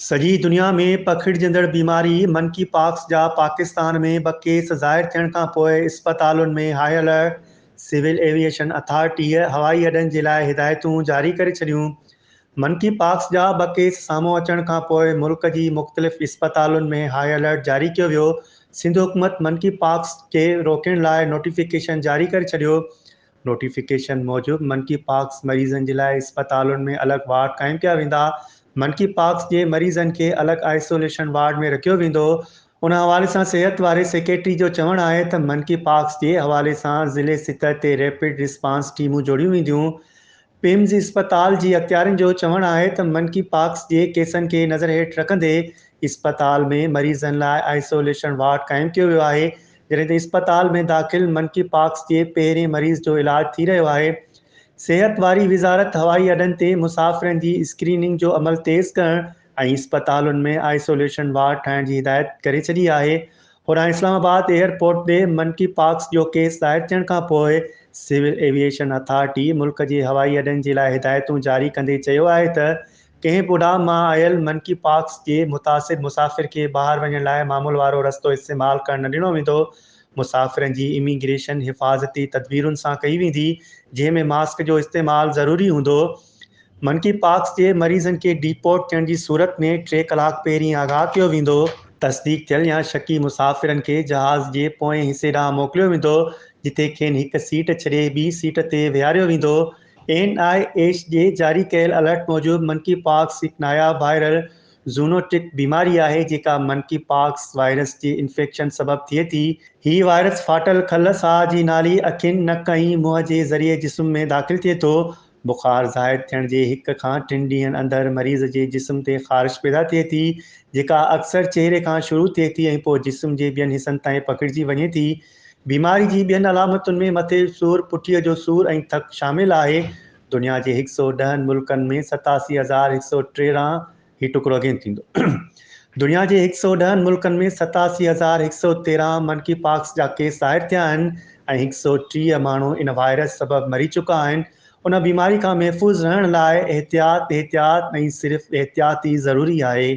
سڄي دنيا ۾ پکڙجندڙ بيماري منڪي پاڪس جا پاڪستان ۾ ٻه ڪيس ظاهر ٿيڻ کانپوء اسپتالن ۾ هاء الرٽ، سول ايوي ايشن اٿارٽيء هوائي اڏن جي لاء هدايتون جاري ڪري ڇڏيون. منڪي پاڪس جا ٻه ڪيس سامهون اچڻ کانپوء ملڪ جي مختلف اسپتالن ۾ هاء الرٽ جاري ڪيو ويو. سنڌ حڪومت منڪي پاڪس کي روڪڻ لاء نوٽيفڪيشن جاري ڪري ڇڏيو. نوٽيفڪيشن موجب منڪي پاڪس مريضن جي لاء اسپتالن ۾ الڳ وارڊ قائم ڪيا ويندا، منڪي پاڪس جي مريضن کي الڳ آئسوليشن وارڊ ۾ رکيو ويندو. ان حوالي سان صحت واري سيڪريٽري جو چوڻ آهي ته منڪي پاڪس جي حوالي سان ضلعي سطح تي ريپڊ رسپانس ٽيمون جوڙيون وينديون. پمز اسپتال جي اختيارين جو چوڻ آهي ته منڪي پاڪس جي ڪيسن کي نظر هيٺ رکندي اسپتال ۾ مريضن لاء آئسوليشن وارڊ قائم ڪيو ويو آهي جڏهن ته اسپتال ۾ داخل منڪي پاڪس جي پهرين مريض جو علاج ٿي رهيو آهي. صحت واري وزارت هوائي اڏن تي مسافرن جي اسڪريننگ جو عمل تيز ڪرڻ ۽ اسپتالن ۾ آئسوليشن وارڊ ٺاهڻ جي هدايت ڪري ڇڏي آهي. هوڏانهن اسلام آباد ايئرپورٽ تي منڪي پاڪس جو ڪيس ظاهر ٿيڻ کانپوء سول ايوي ايشن اٿارٽي ملڪ جي هوائي اڏن جي لاء هدايتون جاري ڪندي چيو آهي ته ڪنهن به اڏام مان آيل منڪي پاڪس جي متاثر مسافر کي ٻاهر وڃڻ لاء معمول وارو رستو استعمال ڪرڻ نه ڏنو ويندو، مسافرن جي اميگريشن حفاظتي تدبيرن سان ڪئي ويندي جنهن ۾ ماسڪ جو استعمال ضروري هوندو. منڪي پاڪس جي مريضن کي ڊي پورٽ ٿيڻ جي صورت ۾ ٽي ڪلاڪ پهرين آگاهه ڪيو ويندو. تصديق ٿيل يا شڪي مسافرن کي جهاز جي پوئين حصي ڏانهن موڪليو ويندو، جتي کين هڪ سيٽ ڇڏي ٻي سيٽ تي ويهاريو ويندو. اين I H جي جاري ڪيل الرٽ موجب منڪي پاڪس هڪ ناياب وائرل زونوٽڪ بيماري آهي جيڪا منڪي پاڪس وائرس جي انفيڪشن سبب ٿئي ٿي. هي وائرس ڦاٽل کل، ساهه جي نالي، اکين، نڪ ۽ منهن جي ذريعي جسم ۾ داخل ٿئي ٿو. بخار ظاهر ٿيڻ جي هڪ کان ٽن ڏينهن اندر مريض جي جسم تي خارش پيدا ٿئي ٿي، جيڪا اڪثر چهري کان شروع ٿئي ٿي ۽ پوء جسم جي ٻين حصن تائين پکڙجي وڃي ٿي. بيماري جي ٻين علامتن ۾ مٿي جو سور، پٺيء جو سور ۽ ٿڪ شامل آهي. دنيا جي هڪ سئو ڏهن ملڪن ۾ 87113 هي ٽڪرو اڳين ٿيندو. دنيا جي هڪ سئو ڏهن ملڪن ۾ 87113 منڪي پاڪس جا ڪيس ظاهر ٿيا آهن ۽ 130 ماڻهو ان وائرس سبب مري چڪا آهن. ان بيماري کان محفوظ رهڻ لاء احتياط، احتياط ۽ صرف احتياط ئي ضروري آهي.